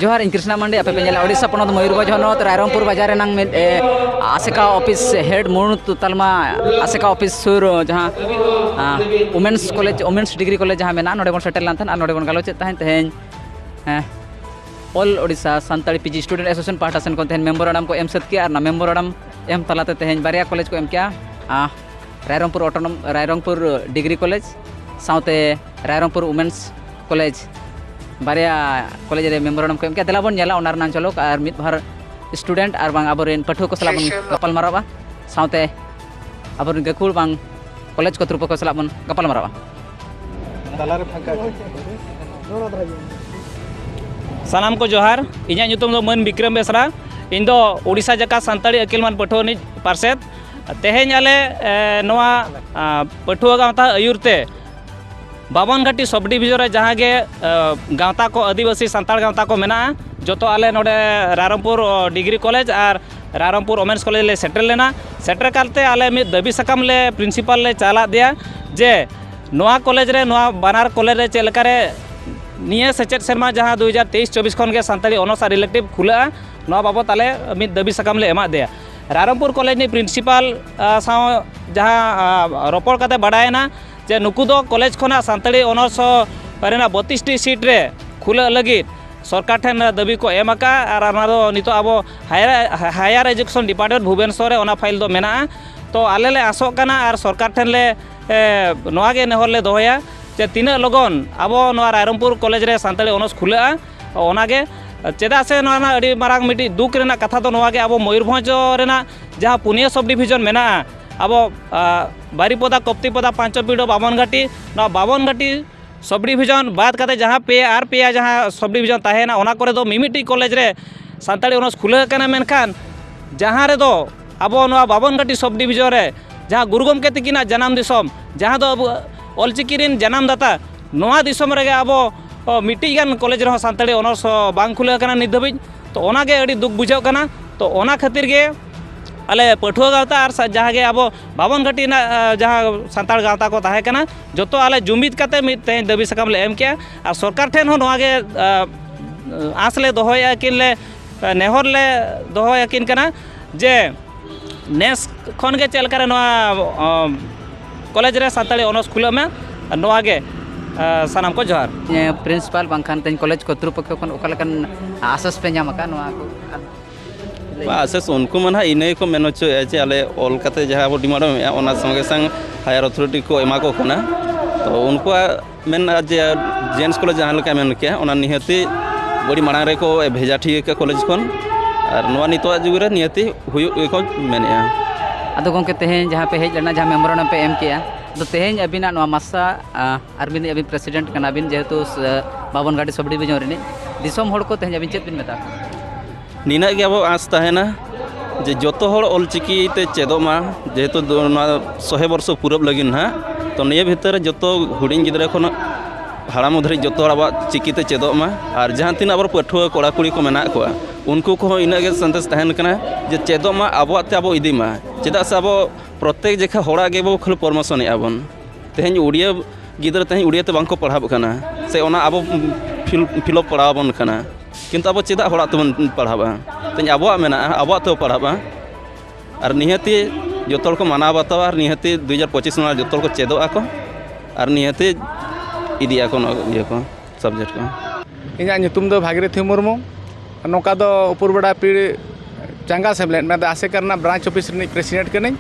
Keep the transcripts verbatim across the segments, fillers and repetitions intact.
ᱡᱚᱦᱟᱨ, ᱤᱧ ᱠᱨᱤᱥᱱᱟ ᱢᱟᱱᱰᱤ᱾ ᱟᱯᱮ ᱯᱮ ᱧᱮᱞᱟ ᱳᱰᱤᱥᱟ ᱯᱚᱱᱚᱛ ᱢᱚᱭᱩᱨᱵᱷᱚᱸᱡᱽ ᱦᱚᱱᱚᱛ ᱨᱟᱭᱨᱚᱝᱯᱩᱨ ᱵᱟᱡᱟᱨ ᱨᱮᱱᱟᱝ ᱢᱤᱫ, ᱮ, ᱟᱥᱮᱠᱟ ᱚᱯᱷᱤᱥ, ᱦᱮᱰ ᱢᱩᱬᱩᱛ ᱛᱟᱞᱢᱟ ᱟᱥᱮᱠᱟ ᱚᱯᱷᱤᱥ ᱥᱩᱨ, ᱡᱟᱦᱟᱸ, ᱟ, ᱣᱩᱢᱮᱱᱥ ᱠᱚᱞᱮᱡᱽ, ᱣᱩᱢᱮᱱᱥ ᱰᱤᱜᱽᱨᱤ ᱠᱚᱞᱮᱡᱽ ᱡᱟᱦᱟᱸ ᱢᱮᱱᱟᱜᱼᱟ, ᱱᱚᱰᱮ ᱵᱚᱱ ᱥᱮᱴᱮᱨ ᱞᱮᱱ ᱛᱟᱦᱮᱸᱫ ᱟᱨ ᱱᱚᱰᱮ ᱵᱚᱱ ᱜᱟᱞᱚᱪᱮᱫ ᱛᱟᱦᱮᱸᱫ ᱛᱮᱦᱮᱧ, ᱦᱮᱸ, All Odisha Santali P G Student Association ᱯᱟᱦᱴᱟ ᱥᱮᱱ ᱠᱷᱚᱱ ᱛᱮᱦᱮᱧ ᱢᱮᱢᱳᱨᱟᱱᱰᱟᱢ ᱠᱚ ᱮᱢ ᱥᱟᱹᱛ ᱠᱮᱜᱼᱟ ᱟᱨ ᱚᱱᱟ ᱢᱮᱢᱳᱨᱟᱱᱰᱟᱢ ᱮᱢ ᱛᱟᱞᱟᱛᱮ ᱛᱮᱦᱮᱧ ᱵᱟᱨᱭᱟ ᱠᱚᱞᱮᱡᱽ ᱠᱚ ᱮᱢ ᱠᱮᱜᱼᱟ, ᱟ, ᱨᱟᱭᱨᱚᱝᱯᱩᱨ ᱚᱴᱳᱱᱚᱢ, ᱨᱟᱭᱨᱚᱝᱯᱩᱨ ᱰᱤᱜᱽᱨᱤ ᱠᱚᱞᱮᱡᱽ ᱥᱟᱶᱛᱮ ᱨᱟᱭᱨᱚᱝᱯᱩᱨ ᱣᱩᱢᱮᱱᱥ ᱠᱚᱞᱮᱡᱽ, ᱵᱟᱨᱭᱟ ᱠᱚᱞᱮᱡᱽ ᱨᱮ ᱢᱮᱢᱳᱨᱟᱱᱰᱟᱢ ᱠᱚ ᱮᱢ ᱠᱮᱜᱼᱟ᱾ ᱫᱮᱞᱟ ᱵᱚᱱ ᱧᱮᱞᱟ ᱚᱱᱟ ᱨᱮᱱᱟᱜ ᱡᱷᱚᱞᱚᱠ ᱟᱨ ᱢᱤᱫ ᱵᱟᱨ ᱥᱴᱩᱰᱮᱱᱴ ᱟᱨ ᱵᱟᱝ ᱟᱵᱚᱨᱮᱱ ᱯᱟᱹᱴᱷᱩᱣᱟᱹ ᱠᱚ ᱥᱟᱞᱟᱜ ᱵᱚᱱ ᱜᱟᱯᱟᱞ ᱢᱟᱨᱟᱣᱟ, ᱥᱟᱶᱛᱮ ᱟᱵᱚᱨᱮᱱ ᱜᱟᱹᱠᱷᱩᱲ ᱵᱟᱝ ᱠᱚᱞᱮᱡᱽ ᱠᱚᱨᱛᱨᱤᱯᱚᱠᱠᱷᱚ ᱥᱟᱞᱟᱜ ᱵᱚᱱ ᱜᱟᱯᱟᱞ ᱢᱟᱨᱟᱣᱟ᱾ ᱛᱟᱞᱟᱨᱮ ᱯᱷᱟᱸᱠᱟ᱾ ᱥᱟᱱᱟᱢ ᱠᱚ ᱡᱚᱦᱟᱨ᱾ ᱤᱧᱟᱹᱜ ᱧᱩᱛᱩᱢ ᱫᱚ ᱢᱟᱹᱱ ᱵᱤᱠᱨᱚᱢ ᱵᱮᱥᱨᱟ᱾ ᱤᱧ ᱫᱚ ᱳᱰᱤᱥᱟ ᱡᱟᱠᱟᱛ ᱥᱟᱱᱛᱟᱲᱤ ᱟᱹᱠᱤᱞ ᱢᱟᱱ ᱯᱟᱹᱴᱷᱩᱣᱟᱹ ᱨᱤᱱᱤᱡ ᱯᱟᱨᱥᱮᱛ᱾ ᱛᱮᱦᱮᱧ ᱟᱞᱮ, ᱮ, ᱱᱚᱣᱟ, ᱟ, ᱯᱟᱹᱴᱷᱩᱣᱟᱹ ᱜᱟᱶᱛᱟ ᱟᱹᱭᱩᱨ ᱛᱮ ᱵᱟᱵᱚᱱ ᱜᱷᱟᱴᱤ ᱥᱚᱵᱽ ᱰᱤᱵᱷᱤᱡᱚᱱ ᱨᱮ ᱡᱟᱦᱟᱸ ᱜᱮ, ᱮ, ᱜᱟᱶᱛᱟ ᱠᱚ, ᱟᱹᱫᱤᱵᱟᱹᱥᱤ ᱥᱟᱱᱛᱟᱲ ᱜᱟᱶᱛᱟ ᱠᱚ ᱢᱮᱱᱟᱜᱼᱟ, ᱡᱚᱛᱚ ᱟᱞᱮ ᱱᱚᱰᱮ ᱨᱟᱭᱨᱚᱝᱯᱩᱨ, ᱚ, ᱰᱤᱜᱽᱨᱤ ᱠᱚᱞᱮᱡᱽ ᱟᱨ ᱨᱟᱭᱨᱚᱝᱯᱩᱨ ᱣᱩᱢᱮᱱᱥ ᱠᱚᱞᱮᱡᱽ ᱞᱮ ᱥᱮᱴᱮᱨ ᱞᱮᱱᱟ᱾ ᱥᱮᱴᱮᱨ ᱠᱟᱛᱮ ᱟᱞᱮ ᱢᱤᱫ ᱫᱟᱹᱵᱤ ᱥᱟᱠᱟᱢ ᱞᱮ ᱯᱨᱤᱱᱥᱤᱯᱟᱞ ᱞᱮ ᱪᱟᱞᱟᱫ ᱫᱮᱭᱟ ᱡᱮ ᱱᱚᱣᱟ ᱠᱚᱞᱮᱡᱽ ᱨᱮ, ᱱᱚᱣᱟ ᱵᱟᱱᱟᱨ ᱠᱚᱞᱮᱡᱽ ᱨᱮ ᱪᱮᱫ ᱞᱮᱠᱟᱨᱮ ᱱᱤᱭᱟᱹ ᱥᱮᱪᱮᱫ ᱥᱮᱨᱢᱟ ᱡᱟᱦᱟᱸ ᱫᱩ ᱦᱟᱡᱟᱨ ᱛᱮᱭᱤᱥ ᱪᱚᱵᱵᱤᱥ ᱠᱷᱚᱱ ᱜᱮ ᱥᱟᱱᱛᱟᱲᱤ ᱚᱱᱚᱨᱥ ᱟᱨ ᱤᱞᱮᱠᱴᱤᱵᱷ ᱠᱷᱩᱞᱟᱹᱜᱼᱟ, ᱱᱚᱣᱟ ᱵᱟᱵᱚᱛ ᱟᱞᱮ ᱢᱤᱫ ᱫᱟᱹᱵᱤ ᱥᱟᱠᱟᱢ ᱞᱮ ᱮᱢᱟᱫ ᱫᱮᱭᱟ᱾ ᱨᱟᱭᱨᱚᱝᱯᱩᱨ ᱠᱚᱞᱮᱡᱽ ᱨᱤᱱᱤᱡ ᱯᱨᱤᱱᱥᱤᱯᱟᱞ, ᱟ, ᱥᱟᱶ ᱡᱟᱦᱟᱸ, ᱟ, ᱨᱚᱯᱚᱲ ᱠᱟᱛᱮ ᱵᱟᱰᱟᱭᱮᱱᱟ ᱡᱮ ᱱᱩᱠᱩ ᱫᱚ ᱠᱚᱞᱮᱡᱽ ᱠᱷᱚᱱᱟᱜ ᱥᱟᱱᱛᱟᱲᱤ ᱚᱱᱚᱨᱥ ᱨᱮᱱᱟᱜ ᱵᱚᱛᱤᱥ ᱴᱤ ᱥᱤᱴ ᱨᱮ ᱠᱷᱩᱞᱟᱹᱜ ᱞᱟᱹᱜᱤᱫ ᱥᱚᱨᱠᱟᱨ ᱴᱷᱮᱱ ᱫᱟᱹᱵᱤ ᱠᱚ ᱮᱢ ᱟᱠᱟᱫᱼᱟ ᱟᱨ ᱚᱱᱟ ᱫᱚ ᱱᱤᱛᱚᱜ ᱟᱵᱚ ᱦᱟᱭᱟᱨ, ᱦᱟᱭᱟᱨ ᱮᱡᱩᱠᱮᱥᱚᱱ ᱰᱤᱯᱟᱨᱴᱢᱮᱱᱴ ᱵᱷᱩᱵᱮᱱᱥᱚᱨ ᱨᱮ ᱚᱱᱟ ᱯᱷᱟᱭᱤᱞ ᱫᱚ ᱢᱮᱱᱟᱜᱼᱟ᱾ ᱛᱚ ᱟᱞᱮ ᱞᱮ ᱟᱥᱚᱜ ᱠᱟᱱᱟ ᱟᱨ ᱥᱚᱨᱠᱟᱨ ᱴᱷᱮᱱ ᱞᱮ, ᱮ, ᱱᱚᱣᱟ ᱜᱮ ᱱᱮᱦᱚᱨ ᱞᱮ ᱫᱚᱦᱚᱭᱟ ᱡᱮ ᱛᱤᱱᱟᱹᱜ ᱞᱚᱜᱚᱱ ᱟᱵᱚ ᱱᱚᱣᱟ ᱨᱟᱭᱨᱚᱝᱯᱩᱨ ᱠᱚᱞᱮᱡᱽ ᱨᱮ ᱥᱟᱱᱛᱟᱲᱤ ᱚᱱᱚᱨᱥ ᱠᱷᱩᱞᱟᱹᱜᱼᱟ, ᱚᱱᱟᱜᱮ᱾ ᱪᱮᱫᱟᱜ ᱥᱮ ᱱᱚᱣᱟ ᱨᱮᱱᱟᱜ ᱟᱹᱰᱤ ᱢᱟᱨᱟᱝ ᱢᱤᱫᱴᱤᱡ ᱫᱩᱠ ᱨᱮᱱᱟᱜ ᱠᱟᱛᱷᱟ ᱫᱚ ᱱᱚᱣᱟ ᱜᱮ, ᱟᱵᱚ ᱢᱚᱭᱩᱨᱵᱷᱚᱸᱡᱽ ᱨᱮᱱᱟᱜ ᱡᱟᱦᱟᱸ ᱯᱩᱱᱭᱟᱹ ᱥᱚᱵᱽ ᱰᱤᱵᱷᱤᱡᱚᱱ ᱢᱮᱱᱟᱜᱼᱟ, ᱟᱵᱚ, ᱟ, ᱵᱟᱨᱤᱯᱚᱫᱟ, ᱠᱚᱯᱛᱤᱯᱚᱫᱟ, ᱯᱟᱸᱪᱚᱯᱤᱲᱟᱹ, ᱵᱟᱵᱚᱱᱜᱷᱟᱴᱤ, ᱱᱚᱣᱟ ᱵᱟᱵᱚᱱᱜᱷᱟᱴᱤ ᱥᱚᱵᱽ ᱰᱤᱵᱷᱤᱡᱚᱱ ᱵᱟᱫ ᱠᱟᱛᱮ ᱡᱟᱦᱟᱸ ᱯᱮ, ᱟᱨ ᱯᱮᱭᱟ ᱡᱟᱦᱟᱸ ᱥᱚᱵᱽ ᱰᱤᱵᱷᱤᱡᱚᱱ ᱛᱟᱦᱮᱸᱭᱮᱱᱟ, ᱚᱱᱟ ᱠᱚᱨᱮ ᱫᱚ ᱢᱤᱢᱤᱫᱴᱤᱡ ᱠᱚᱞᱮᱡᱽ ᱨᱮ ᱥᱟᱱᱛᱟᱲᱤ ᱚᱱᱟᱨᱥ ᱠᱷᱩᱞᱟᱹᱣ ᱟᱠᱟᱱᱟ, ᱢᱮᱱᱠᱷᱟᱱ ᱡᱟᱦᱟᱸ ᱨᱮᱫᱚ ᱟᱵᱚ ᱱᱚᱣᱟ ᱵᱟᱵᱚᱱᱜᱷᱟᱴᱤ ᱥᱚᱵᱽ ᱰᱤᱵᱷᱤᱡᱚᱱ ᱨᱮ ᱡᱟᱦᱟᱸ ᱜᱩᱨᱩ ᱜᱚᱢᱠᱮ ᱛᱤᱠᱤᱱᱟᱜ ᱡᱟᱱᱟᱢ ᱫᱤᱥᱚᱢ, ᱡᱟᱦᱟᱸ ᱫᱚ ᱟᱵᱚ ᱚᱞᱪᱤᱠᱤ ᱨᱮᱱ ᱡᱟᱱᱟᱢ ᱫᱟᱛᱟ, ᱱᱚᱣᱟ ᱫᱤᱥᱚᱢ ᱨᱮᱜᱮ ᱟᱵᱚ, ᱚ, ᱢᱤᱫᱴᱤᱡ ᱜᱟᱱ ᱠᱚᱞᱮᱡᱽ ᱨᱮᱦᱚᱸ ᱥᱟᱱᱛᱟᱲᱤ ᱚᱱᱟᱨᱥ ᱵᱟᱝ ᱠᱷᱩᱞᱟᱹᱣ ᱟᱠᱟᱱᱟ ᱱᱤᱛ ᱫᱷᱟᱹᱵᱤᱡ᱾ ᱛᱚ ᱚᱱᱟᱜᱮ ᱟᱹᱰᱤ ᱫᱩᱠ ᱵᱩᱡᱷᱟᱹᱜ ᱠᱟᱱᱟ᱾ ᱛᱚ ᱚᱱᱟ ᱠᱷᱟᱹᱛᱤᱨ ᱜᱮ ᱟᱞᱮ ᱯᱟᱹᱴᱷᱩᱣᱟᱹ ᱜᱟᱶᱛᱟ ᱟᱨ ᱥᱟ-, ᱡᱟᱦᱟᱸ ᱜᱮ ᱟᱵᱚ ᱵᱟᱵᱚᱱᱜᱷᱟᱴᱤ ᱨᱮᱱᱟᱜ, ᱟ, ᱡᱟᱦᱟᱸ ᱥᱟᱱᱛᱟᱲ ᱜᱟᱶᱛᱟ ᱠᱚ ᱛᱟᱦᱮᱸ ᱠᱟᱱᱟ, ᱡᱚᱛᱚ ᱟᱞᱮ ᱡᱩᱢᱤᱫ ᱠᱟᱛᱮ ᱢᱤᱫ ᱛᱮᱦᱮᱧ ᱫᱟᱹᱵᱤ ᱥᱟᱠᱟᱢ ᱞᱮ ᱮᱢ ᱠᱮᱜᱼᱟ᱾ ᱟᱨ ᱥᱚᱨᱠᱟᱨ ᱴᱷᱮᱱ ᱦᱚᱸ ᱱᱚᱣᱟ ᱜᱮ, ᱟ, ᱟᱸᱥ ᱞᱮ ᱫᱚᱦᱚᱭᱮᱫᱼᱟ, ᱟᱹᱠᱤᱱ ᱞᱮ ᱱᱮᱦᱚᱨ ᱞᱮ ᱫᱚᱦᱚᱭᱟᱹᱠᱤᱱ ᱠᱟᱱᱟ ᱡᱮ ᱱᱮᱥ ᱠᱷᱚᱱ ᱜᱮ ᱪᱮᱫ ᱞᱮᱠᱟᱨᱮ ᱱᱚᱣᱟ ᱠᱚᱞᱮᱡᱽ ᱨᱮ ᱥᱟᱱᱛᱟᱲᱤ ᱚᱱᱟᱨᱥ ᱠᱷᱩᱞᱟᱹᱜ ᱢᱟ᱾ ᱱᱚᱣᱟ ᱜᱮ ᱥᱟᱱᱟᱢ ᱠᱚ ᱡᱚᱦᱟᱨ᱾ ᱯᱨᱤᱱᱥᱤᱯᱟᱞ ᱵᱟᱝᱠᱷᱟᱱ ᱛᱮᱦᱮᱧ ᱠᱚᱞᱮᱡᱽ ᱠᱚᱨᱛᱨᱤᱯᱚᱠᱠᱷᱚ ᱠᱷᱚᱱ ᱚᱠᱟ ᱞᱮᱠᱟᱱ ᱟᱥᱟᱥ ᱯᱮ ᱧᱟᱢ ᱟᱠᱟᱫ ᱱᱚᱣᱟ ᱠᱚ? ᱟᱥᱟᱥ ᱩᱱᱠᱩ ᱢᱟ ᱱᱟᱦᱟᱜ ᱤᱱᱟᱹ ᱜᱮᱠᱚ ᱢᱮᱱ ᱦᱚᱪᱚᱭᱮᱫᱼᱟ ᱡᱮ ᱟᱞᱮ ᱚᱞ ᱠᱟᱛᱮ ᱡᱟᱦᱟᱸ ᱟᱵᱚ ᱰᱤᱢᱟᱱᱰ ᱮᱢᱮᱫᱼᱟ, ᱚᱱᱟ ᱥᱚᱸᱜᱮ ᱥᱚᱝ ᱦᱟᱭᱟᱨ ᱚᱛᱷᱚᱨᱤᱴᱤ ᱠᱚ ᱮᱢᱟ ᱠᱚ ᱠᱟᱱᱟ᱾ ᱛᱚ ᱩᱱᱠᱩᱣᱟᱜ ᱢᱮᱱ ᱡᱮ ᱡᱮᱱᱴᱥ ᱠᱚᱞᱮᱡᱽ ᱡᱟᱦᱟᱸ ᱞᱮᱠᱟ ᱢᱮᱱ ᱠᱮᱜᱼᱟ, ᱚᱱᱟ ᱱᱤᱦᱟᱹᱛᱤ ᱟᱹᱰᱤ ᱢᱟᱲᱟᱝ ᱨᱮᱠᱚ ᱵᱷᱮᱡᱟ ᱴᱷᱤᱠ ᱟᱠᱟᱫ ᱠᱚᱞᱮᱡᱽ ᱠᱷᱚᱱ, ᱟᱨ ᱱᱚᱣᱟ ᱱᱤᱛᱚᱜᱟᱜ ᱡᱩᱜᱽ ᱨᱮ ᱱᱤᱦᱟᱹᱛᱤ ᱦᱩᱭᱩᱜ ᱜᱮᱠᱚ ᱢᱮᱱᱮᱫᱼᱟ᱾ ᱟᱫᱚ ᱜᱚᱢᱠᱮ, ᱛᱮᱦᱮᱧ ᱡᱟᱦᱟᱸ ᱯᱮ ᱦᱮᱡ ᱞᱮᱱᱟ, ᱡᱟᱦᱟᱸ ᱢᱮᱢᱳᱨᱟᱱᱰᱟᱢ ᱯᱮ ᱮᱢ ᱠᱮᱜᱼᱟ, ᱟᱫᱚ ᱛᱮᱦᱮᱧ ᱟᱹᱵᱤᱱᱟᱜ ᱱᱚᱣᱟ ᱢᱟᱥᱟ, ᱟ, ᱟᱨ ᱢᱤᱫ ᱟᱹᱵᱤᱱ ᱯᱨᱮᱥᱤᱰᱮᱱᱴ ᱠᱟᱱᱟᱵᱤᱱ, ᱡᱮᱦᱮᱛᱩ, ᱥ-, ᱵᱟᱵᱚᱱ ᱜᱟᱹᱰᱤ ᱥᱟᱵ ᱰᱤᱵᱤᱡᱚᱱ ᱨᱤᱱᱤᱡ, ᱫᱤᱥᱚᱢ ᱦᱚᱲ ᱠᱚ ᱛᱮᱦᱮᱧ ᱟᱹᱵᱤᱱ ᱪᱮᱫ ᱵᱤᱱ ᱢᱮᱛᱟ ᱠᱚᱣᱟ? ᱱᱤᱱᱟᱹᱜ ᱜᱮ ᱟᱵᱚ ᱟᱸᱥ ᱛᱟᱦᱮᱱᱟ ᱡᱮ ᱡᱚᱛᱚ ᱦᱚᱲ ᱚᱞᱪᱤᱠᱤ ᱛᱮ ᱪᱮᱫᱚᱜ ᱢᱟ, ᱡᱮᱦᱮᱛᱩ ᱫᱚ ᱱᱚᱣᱟ ᱥᱚᱦᱮ ᱵᱚᱨᱥᱚ ᱯᱩᱨᱟᱹᱵ ᱞᱟᱹᱜᱤᱫ ᱱᱟᱦᱟᱜ᱾ ᱛᱚ ᱱᱤᱭᱟᱹ ᱵᱷᱤᱛᱟᱹᱨ ᱨᱮ ᱡᱚᱛᱚ ᱦᱩᱰᱤᱧ ᱜᱤᱫᱽᱨᱟᱹ ᱠᱷᱚᱱᱟᱜ ᱦᱟᱲᱟᱢ ᱫᱷᱟᱹᱨᱤᱡ ᱡᱚᱛᱚ ᱦᱚᱲ ᱟᱵᱚᱣᱟᱜ ᱪᱤᱠᱤ ᱛᱮ ᱪᱮᱫᱚᱜ ᱢᱟ, ᱟᱨ ᱡᱟᱦᱟᱸ ᱛᱤᱱᱟᱹᱜ ᱟᱵᱚ ᱯᱟᱹᱴᱷᱩᱣᱟᱹ ᱠᱚᱲᱟ ᱠᱩᱲᱤ ᱠᱚ ᱢᱮᱱᱟᱜ ᱠᱚᱣᱟ, ᱩᱱᱠᱩ ᱠᱚᱦᱚᱸ ᱤᱱᱟᱹᱜ ᱜᱮ ᱥᱟᱸᱫᱮᱥ ᱛᱟᱦᱮᱱ ᱠᱟᱱᱟ ᱡᱮ ᱪᱮᱫᱚᱜ ᱢᱟ, ᱟᱵᱚᱣᱟᱜ ᱛᱮ ᱟᱵᱚ ᱤᱫᱤ ᱢᱟ᱾ ᱪᱮᱫᱟᱜ ᱥᱮ ᱟᱵᱚ ᱯᱨᱚᱛᱮᱠ ᱡᱮᱠᱷᱟ ᱦᱚᱲᱟᱜ ᱜᱮᱵᱚ ᱠᱷᱟᱹᱞᱤ ᱯᱨᱚᱢᱳᱥᱚᱱᱮᱫᱼᱟ ᱵᱚᱱ᱾ ᱛᱮᱦᱮᱧ ᱩᱲᱤᱭᱟᱹ ᱜᱤᱫᱽᱨᱟᱹ ᱛᱮᱦᱮᱧ ᱩᱲᱤᱭᱟᱹ ᱛᱮ ᱵᱟᱝ ᱠᱚ ᱯᱟᱲᱦᱟᱜ ᱠᱟᱱᱟ, ᱥᱮ ᱚᱱᱟ ᱟᱵᱚ ᱯᱷᱤᱞ-, ᱯᱷᱤᱞᱚᱯ ᱯᱟᱲᱟᱣ ᱟᱵᱚᱱ ᱠᱟᱱᱟ, ᱠᱤᱱᱛᱩ ᱟᱵᱚ ᱪᱮᱫᱟᱜ ᱦᱚᱲᱟᱜ ᱛᱮᱵᱚᱱ ᱯᱟᱲᱦᱟᱜᱼᱟ? ᱛᱮᱦᱮᱧ ᱟᱵᱚᱣᱟᱜ ᱢᱮᱱᱟᱜᱼᱟ, ᱟᱵᱚᱣᱟᱜ ᱛᱮᱵᱚ ᱯᱟᱲᱦᱟᱜᱼᱟ᱾ ᱟᱨ ᱱᱤᱦᱟᱹᱛᱤ ᱡᱚᱛᱚ ᱦᱚᱲ ᱠᱚ ᱢᱟᱱᱟᱣ ᱵᱟᱛᱟᱣᱟ, ᱟᱨ ᱱᱤᱦᱟᱹᱛᱤ ᱫᱩ ᱦᱟᱡᱟᱨ ᱯᱚᱸᱪᱤᱥ ᱱᱚᱣᱟ ᱡᱚᱛᱚ ᱦᱚᱲ ᱠᱚ ᱪᱮᱫᱚᱜ ᱟᱠᱚ, ᱟᱨ ᱱᱤᱦᱟᱹᱛᱤ ᱤᱫᱤᱜ ᱟᱠᱚ ᱱᱚᱣᱟ ᱤᱭᱟᱹ ᱠᱚ, ᱥᱟᱵᱡᱮᱠᱴ ᱠᱚ᱾ ᱤᱧᱟᱹᱜ ᱧᱩᱛᱩᱢ ᱫᱚ ᱵᱷᱟᱜᱤᱨᱚᱛᱷᱤ ᱢᱩᱨᱢᱩ᱾ ᱱᱚᱝᱠᱟ ᱫᱚ ᱩᱯᱩᱨᱵᱮᱲᱟ ᱯᱤᱲ ᱪᱟᱸᱜᱟ ᱥᱮᱢᱞᱮᱫ, ᱢᱮᱱᱫᱚ ᱟᱥᱮᱠᱟ ᱨᱮᱱᱟᱜ ᱵᱨᱟᱧᱪ ᱚᱯᱷᱤᱥ ᱨᱤᱱᱤᱡ ᱯᱨᱮᱥᱤᱰᱮᱱᱴ ᱠᱟᱹᱱᱟᱹᱧ᱾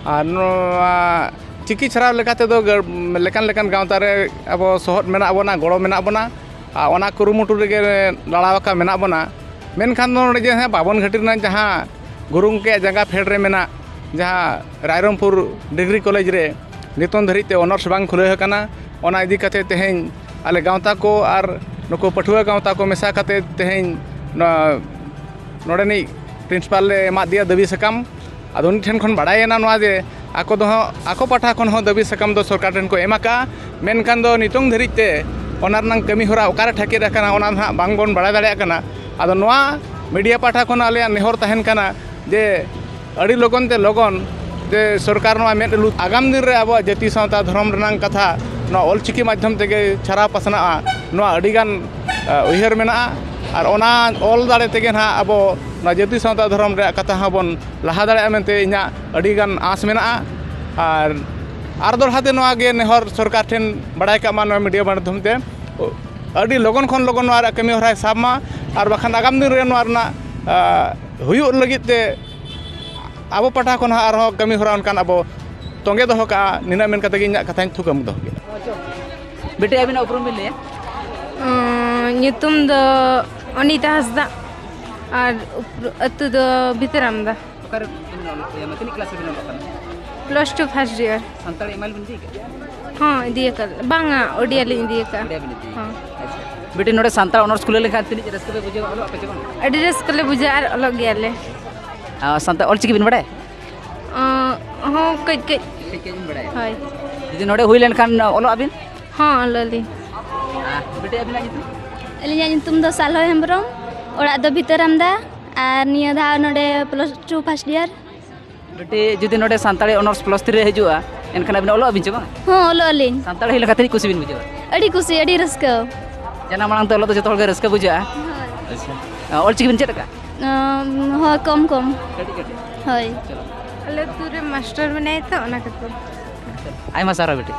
ᱟᱨ ᱱᱚᱣᱟ ᱪᱤᱠᱤ ᱪᱷᱟᱨᱟᱣ ᱞᱮᱠᱟ ᱛᱮᱫᱚ ᱜᱟᱹ-, ᱞᱮᱠᱟᱱ ᱞᱮᱠᱟᱱ ᱜᱟᱶᱛᱟ ᱨᱮ ᱟᱵᱚ ᱥᱚᱦᱚᱫ ᱢᱮᱱᱟᱜ ᱵᱚᱱᱟ, ᱜᱚᱲᱚ ᱢᱮᱱᱟᱜ ᱵᱚᱱᱟ, ᱟᱨ ᱚᱱᱟ ᱠᱩᱨᱩᱢᱩᱴᱩ ᱨᱮᱜᱮ ᱞᱟᱲᱟᱣ ᱟᱠᱟ ᱢᱮᱱᱟᱜ ᱵᱚᱱᱟ᱾ ᱢᱮᱱᱠᱷᱟᱱ ᱫᱚ ᱱᱚᱰᱮ ᱡᱮ ᱦᱮᱸ ᱵᱟᱵᱚᱱ ᱜᱷᱟᱹᱴᱤ ᱨᱮᱱᱟᱜ ᱡᱟᱦᱟᱸ ᱜᱩᱨᱩ ᱜᱚᱢᱠᱮᱭᱟᱜ ᱡᱟᱸᱜᱟ ᱯᱷᱮᱰ ᱨᱮ ᱢᱮᱱᱟᱜ ᱡᱟᱦᱟᱸ ᱨᱟᱭᱨᱚᱝᱯᱩᱨ ᱰᱤᱜᱽᱨᱤ ᱠᱚᱞᱮᱡᱽ ᱨᱮ ᱱᱤᱛᱚᱝ ᱫᱷᱟᱹᱨᱤᱡ ᱛᱮ ᱚᱱᱟᱨᱥ ᱵᱟᱝ ᱠᱷᱩᱞᱟᱹᱣ ᱟᱠᱟᱱᱟ, ᱚᱱᱟ ᱤᱫᱤ ᱠᱟᱛᱮ ᱛᱮᱦᱮᱧ ᱟᱞᱮ ᱜᱟᱶᱛᱟ ᱠᱚ ᱟᱨ ᱱᱩᱠᱩ ᱯᱟᱹᱴᱷᱩᱣᱟᱹ ᱜᱟᱶᱛᱟ ᱠᱚ ᱢᱮᱥᱟ ᱠᱟᱛᱮ ᱛᱮᱦᱮᱧ ᱱᱚᱣᱟ ᱱᱚᱰᱮᱱᱤᱡ ᱯᱨᱤᱱᱥᱤᱯᱟᱞ ᱞᱮ ᱮᱢᱟᱫ ᱫᱮᱭᱟ ᱫᱟᱹᱵᱤ ᱥᱟᱠᱟᱢ᱾ ᱟᱫᱚ ᱩᱱᱤ ᱴᱷᱮᱱ ᱠᱷᱚᱱ ᱵᱟᱲᱟᱭᱮᱱᱟ ᱱᱚᱣᱟ ᱡᱮ ᱟᱠᱚ ᱫᱚ ᱦᱚᱸ, ᱟᱠᱚ ᱯᱟᱦᱴᱟ ᱠᱷᱚᱱ ᱦᱚᱸ ᱫᱟᱹᱵᱤ ᱥᱟᱠᱟᱢ ᱫᱚ ᱥᱚᱨᱠᱟᱨ ᱴᱷᱮᱱ ᱠᱚ ᱮᱢ ᱟᱠᱟᱫᱼᱟ, ᱢᱮᱱᱠᱷᱟᱱ ᱫᱚ ᱱᱤᱛᱚᱝ ᱫᱷᱟᱹᱨᱤᱡ ᱛᱮ ᱚᱱᱟ ᱨᱮᱱᱟᱜ ᱠᱟᱹᱢᱤ ᱦᱚᱨᱟ ᱚᱠᱟᱨᱮ ᱴᱷᱟᱹᱠᱮᱫ ᱟᱠᱟᱱᱟ, ᱚᱱᱟ ᱫᱚ ᱦᱟᱸᱜ ᱵᱟᱝᱵᱚᱱ ᱵᱟᱲᱟᱭ ᱫᱟᱲᱮᱭᱟᱜ ᱠᱟᱱᱟ᱾ ᱟᱫᱚ ᱱᱚᱣᱟ ᱢᱤᱰᱤᱭᱟ ᱯᱟᱦᱴᱟ ᱠᱷᱚᱱ ᱟᱞᱮᱭᱟᱜ ᱱᱮᱦᱚᱨ ᱛᱟᱦᱮᱱ ᱠᱟᱱᱟ ᱡᱮ ᱟᱹᱰᱤ ᱞᱚᱜᱚᱱ ᱛᱮ ᱞᱚᱜᱚᱱ ᱡᱮ ᱥᱚᱨᱠᱟᱨ ᱱᱚᱣᱟ ᱢᱮᱫ ᱞᱩ-, ᱟᱜᱟᱢ ᱫᱤᱱ ᱨᱮ ᱟᱵᱚᱣᱟᱜ ᱡᱟᱹᱛᱤ ᱥᱟᱶᱛᱟ ᱫᱷᱚᱨᱚᱢ ᱨᱮᱱᱟᱜ ᱠᱟᱛᱷᱟ ᱱᱚᱣᱟ ᱚᱞᱪᱤᱠᱤ ᱢᱟᱫᱽᱫᱷᱚᱢ ᱛᱮᱜᱮ ᱪᱷᱟᱨᱟᱣ ᱯᱟᱥᱱᱟᱜᱼᱟ, ᱱᱚᱣᱟ ᱟᱹᱰᱤᱜᱟᱱ, ᱟ, ᱩᱭᱦᱟᱹᱨ ᱢᱮᱱᱟᱜᱼᱟ᱾ ᱟᱨ ᱚᱱᱟ ᱚᱞ ᱫᱟᱲᱮ ᱛᱮᱜᱮ ᱱᱟᱦᱟᱜ ᱟᱵᱚ ᱱᱚᱣᱟ ᱡᱟᱹᱛᱤ ᱥᱟᱶᱛᱟ ᱫᱷᱚᱨᱚᱢ ᱨᱮᱭᱟᱜ ᱠᱟᱛᱷᱟ ᱦᱚᱸᱵᱚᱱ ᱞᱟᱦᱟ ᱫᱟᱲᱮᱭᱟᱜᱼᱟ ᱢᱮᱱᱛᱮ ᱤᱧᱟᱹᱜ ᱟᱹᱰᱤᱜᱟᱱ ᱟᱸᱥ ᱢᱮᱱᱟᱜᱼᱟ᱾ ᱟᱨ ᱟᱨ ᱫᱚᱲᱦᱟ ᱛᱮ ᱱᱚᱣᱟ ᱜᱮ ᱱᱮᱦᱚᱨ ᱥᱚᱨᱠᱟᱨ ᱴᱷᱮᱱ ᱵᱟᱲᱟᱭ ᱠᱟᱜ ᱢᱟ ᱱᱚᱣᱟ ᱢᱤᱰᱤᱭᱟ ᱢᱟᱫᱽᱫᱷᱚᱢ ᱛᱮ, ᱟᱹᱰᱤ ᱞᱚᱜᱚᱱ ᱠᱷᱚᱱ ᱞᱚᱜᱚᱱ ᱱᱚᱣᱟ ᱨᱮᱭᱟᱜ ᱠᱟᱹᱢᱤ ᱦᱚᱨᱟᱭ ᱥᱟᱵ ᱢᱟ᱾ ᱟᱨ ᱵᱟᱠᱷᱟᱱ ᱟᱜᱟᱢ ᱫᱤᱱ ᱨᱮ ᱱᱚᱣᱟ ᱨᱮᱱᱟᱜ ᱦᱩᱭᱩᱜ ᱞᱟᱹᱜᱤᱫ ᱛᱮ ᱟᱵᱚ ᱯᱟᱦᱴᱟ ᱠᱷᱚᱱ ᱦᱚᱸ ᱟᱨᱦᱚᱸ ᱠᱟᱹᱢᱤ ᱦᱚᱨᱟ ᱚᱱᱠᱟᱱ ᱟᱵᱚ ᱛᱚᱸᱜᱮ ᱫᱚᱦᱚ ᱠᱟᱜᱼᱟ᱾ ᱱᱤᱱᱟᱹᱜ ᱢᱮᱱ ᱠᱟᱛᱮ ᱜᱮ ᱤᱧᱟᱹᱜ ᱠᱟᱛᱷᱟᱧ ᱛᱷᱩᱠᱟᱹᱢ ᱫᱚᱦᱚ ᱠᱮᱫᱟ᱾ ᱵᱤᱴᱤ, ᱟᱹᱵᱤᱱᱟᱜ ᱩᱯᱨᱩᱢ ᱵᱤᱱ ᱞᱟᱹᱭᱟ? ᱧᱩᱛᱩᱢ ᱫᱚ ᱚᱱᱤᱛᱟ ᱦᱟᱸᱥᱫᱟ ᱟᱨ ᱟᱹᱛᱩ ᱫᱚ ᱵᱷᱤᱛᱟᱹᱨᱟᱢᱫᱟ᱾ ᱚᱠᱟᱨᱮ ᱵᱤᱱ ᱚᱞᱚᱜ ᱠᱟᱱᱟ? ᱛᱤᱱᱟᱹᱜ ᱠᱞᱟᱥ ᱨᱮᱵᱤᱱ ᱚᱞᱚᱜ ᱠᱟᱱᱟ? Plus two first year. Santali M A ᱵᱤᱱ ᱤᱫᱤ ᱠᱟᱜᱼᱟ? ᱦᱚᱸ, ᱤᱫᱤ ᱟᱠᱟᱫ, ᱵᱟᱝᱟ, ᱳᱰᱤᱭᱟ ᱞᱤᱧ ᱤᱫᱤ ᱟᱠᱟᱫᱼᱟ᱾ ᱳᱰᱤᱭᱟ ᱵᱤᱱ ᱤᱫᱤ ᱦᱚᱸ᱾ ᱟᱪᱪᱷᱟ᱾ ᱵᱤᱴᱤ, ᱱᱚᱰᱮ ᱥᱟᱱᱛᱟᱲ ᱚᱱᱟᱨᱥ ᱠᱷᱩᱞᱟᱹᱣ ᱞᱮᱱᱠᱷᱟᱱ ᱛᱤᱱᱟᱹᱜ ᱨᱟᱹᱥᱠᱟᱹ ᱯᱮ ᱵᱩᱡᱷᱟᱹᱣᱟ, ᱚᱞᱚᱜ ᱟᱯᱮ ᱪᱮ ᱵᱟᱝ? ᱟᱹᱰᱤ ᱨᱟᱹᱥᱠᱟᱹ ᱞᱮ ᱵᱩᱡᱷᱟᱹᱣᱟ ᱟᱨ ᱚᱞᱚᱜ ᱜᱮᱭᱟᱞᱮ᱾ ᱟᱨ ᱥᱟᱱᱛᱟᱲ ᱚᱞᱪᱤᱠᱤ ᱵᱤᱱ ᱵᱟᱲᱟᱭᱟ? ᱚᱸ, ᱦᱚᱸ, ᱠᱟᱹᱡ ᱠᱟᱹᱡ᱾ ᱠᱟᱹᱡ ᱠᱟᱹᱡ ᱵᱤᱱ ᱵᱟᱲᱟᱭᱟ? ᱦᱳᱭ᱾ ᱡᱩᱫᱤ ᱱᱚᱰᱮ ᱦᱩᱭ ᱞᱮᱱᱠᱷᱟᱱ ᱚᱞᱚᱜ ᱟᱵᱤᱱ? ᱦᱚᱸ, ᱚᱞᱚᱜ ᱟᱹᱞᱤᱧ᱾ ᱟᱨ ᱵᱤᱴᱤ, ᱟᱹᱵᱤᱱᱟᱜ ᱧᱩᱛᱩᱢ? ᱟᱹᱞᱤᱧᱟᱜ ᱧᱩᱛᱩᱢ ᱫᱚ ᱥᱟᱞᱦᱚ ᱦᱮᱢᱵᱨᱚᱢ, ᱚᱲᱟᱜ ᱫᱚ ᱵᱷᱤᱛᱟᱹᱨᱟᱢᱫᱟ, ᱟᱨ ᱱᱤᱭᱟᱹ ᱫᱷᱟᱣ ᱱᱚᱰᱮ ᱯᱞᱟᱥ ᱴᱩ ᱯᱷᱟᱥᱴ ᱤᱭᱟᱨ᱾ ᱵᱤᱴᱤ, ᱡᱩᱫᱤ ᱱᱚᱰᱮ ᱥᱟᱱᱛᱟᱲᱤ ᱚᱱᱟᱨᱥ ᱯᱞᱟᱥ ᱛᱷᱨᱤ ᱨᱮ ᱦᱤᱡᱩᱜᱼᱟ, ᱮᱱᱠᱷᱟᱱ ᱟᱹᱵᱤᱱ ᱚᱞᱚᱜ ᱟᱵᱤᱱ ᱪᱮ ᱵᱟᱝ? ᱦᱚᱸ, ᱚᱞᱚᱜ ᱟᱹᱞᱤᱧ᱾ ᱥᱟᱱᱛᱟᱲ ᱦᱩᱭ ᱞᱮᱱᱠᱷᱟᱱ ᱛᱤᱱᱟᱹᱜ ᱠᱩᱥᱤ ᱵᱤᱱ ᱵᱩᱡᱷᱟᱹᱣᱟ? ᱟᱹᱰᱤ ᱠᱩᱥᱤ, ᱟᱹᱰᱤ ᱨᱟᱹᱥᱠᱟᱹ᱾ ᱡᱟᱱᱟᱢ ᱟᱲᱟᱝ ᱛᱮ ᱚᱞᱚᱜ ᱫᱚ ᱡᱚᱛᱚ ᱦᱚᱲ ᱜᱮ ᱨᱟᱹᱥᱠᱟᱹ ᱵᱩᱡᱷᱟᱹᱜᱼᱟ᱾ ᱟᱪᱪᱷᱟ᱾ ᱚᱞᱪᱤᱠᱤ ᱵᱤᱱ ᱪᱮᱫ ᱟᱠᱟᱫᱼᱟ? ᱟᱢ, ᱦᱳᱭ, ᱠᱚᱢ ᱠᱚᱢ᱾ ᱠᱟᱹᱴᱤᱡ ᱠᱟᱹᱴᱤᱡ᱾ ᱦᱳᱭ᱾ ᱟᱞᱮ ᱟᱹᱛᱩ ᱨᱮ ᱢᱟᱥᱴᱟᱨ ᱢᱮᱱᱟᱭᱟ ᱛᱚ, ᱚᱱᱟ ᱠᱷᱟᱹᱛᱤᱨ᱾ ᱟᱭᱢᱟ ᱥᱟᱨᱦᱟᱣ ᱵᱤᱴᱤ᱾